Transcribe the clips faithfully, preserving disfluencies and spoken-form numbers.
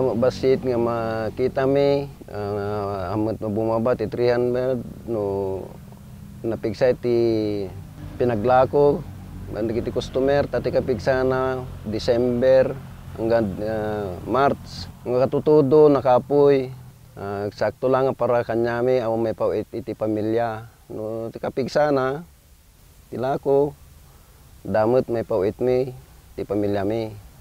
Bassit nga makitami, ah, ammo met no bumaba ti three hundred no napigsa ti pinaglako dagiti customer, ta ti kapigsana December hanggang, ah, March. Nga katutudo, nakapoy, ah, sakto lang nga para kaniami a maipaw-it iti pamilia. No ti kapigsana, ti lako, adda met maipaw-itmi ti pamiliami.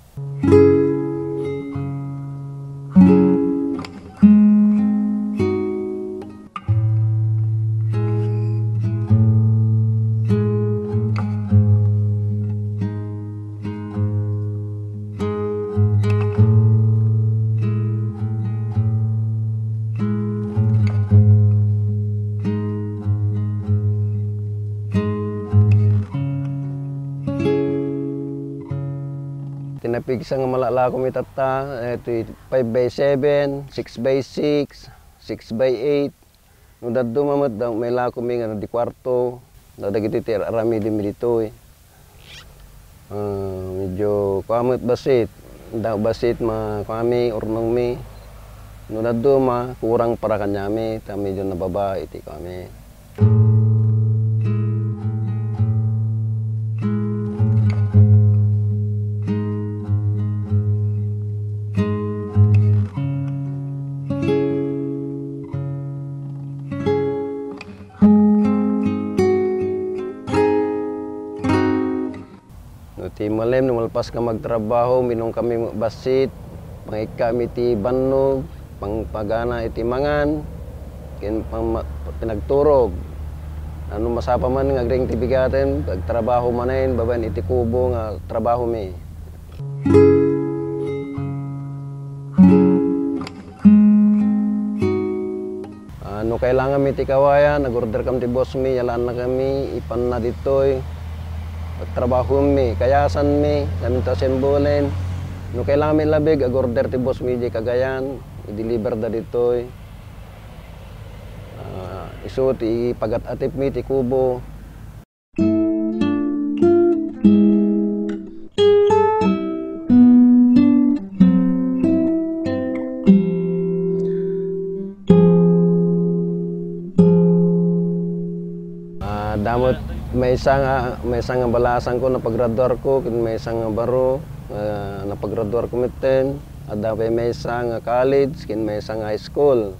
Ti napigsa nga malalakom itatta, eh, ti five by seven, six by six, six by eight. No dadduma met, da-, mailakomi nga di kuarto, da-, dagiti ti ar-, aramidmi ditoy. Ah, medyo kua met bassit, da-, bassit ma-, kuami, urnongmi. No dadduma, kurang para kaniami, ta medyo nababa iti kuami. No ti malem, no malpas nga magtrabaho, minum kami bassit, pangikkami ti bannog, pangpagana iti mangan, ken pang-, pinagturog. No masapa man nga agring ti bigaten, agtrabaho manen babaen iti kubo nga trabahomi. Ah, no kailanganmi ti kawayan, nag-order kam ti bossmi, yalaan na kami, ipanna ditoy. Pagtrabahomi, kayasanmi, namin to asembolen. No kailanganmi labig, ag-order ti bossmi di Cagayan, i-deliver da ditoy. Ah, isu ti ipagat-atipmi ti kubo. Ah, adda met maysa nga, maysa nga balasangko, napagraduarko, ken maysa nga baro, ah, napagraduarko metten. Adda pay maysa nga college, ken maysa nga high school.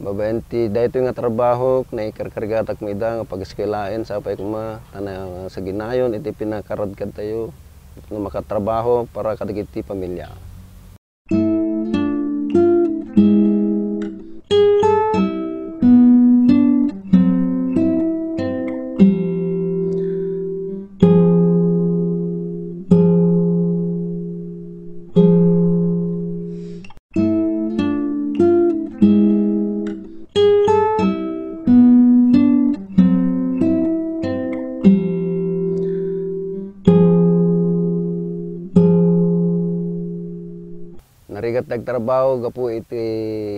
Babaen ti daytoy nga trabahok, naikarkargatak met ida nga pag-eskwelaen, sapay koma ta nasaginayon iti pinakaradkadtayo nga makatrabaho para kadagiti pamilia. Narigat ti agtrabaho gapu iti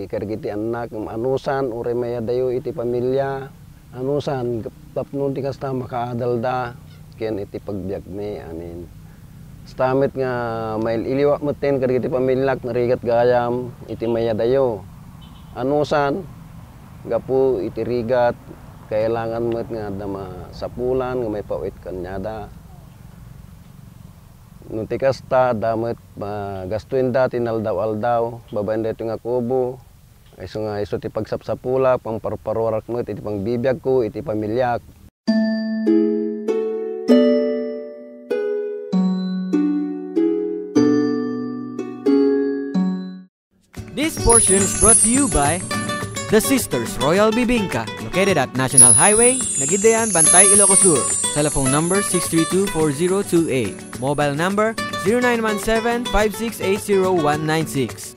kadagiti annak, anusan, uray mayadayo iti pamilia, anusan, gap-, tapno ti kasta makaadalda ken iti pagbiagmi, amin. Kasta met nga mail-iliwak metten kadagiti pamiliak, narigat gayam iti mayadayo. Anusan, gapu iti rigat, kailangan met nga adda masapulan nga maipaw-it kaniada. No ti kasta, adda met, ah, gastoenda ti inaldaw-aldaw, babaen daytoy nga kubo. Isu nga, isu ti pagsapsapulak, pangparparuarak met iti pangbibiagko, iti pamiliak. This portion is brought to you by The Sisters Royal Bibingka, located at National Highway, Nagiddayan, Bantay, Ilocos Sur. Telephone number six three two four zero two eight. Mobile number zero nine one seven five six eight zero one nine six.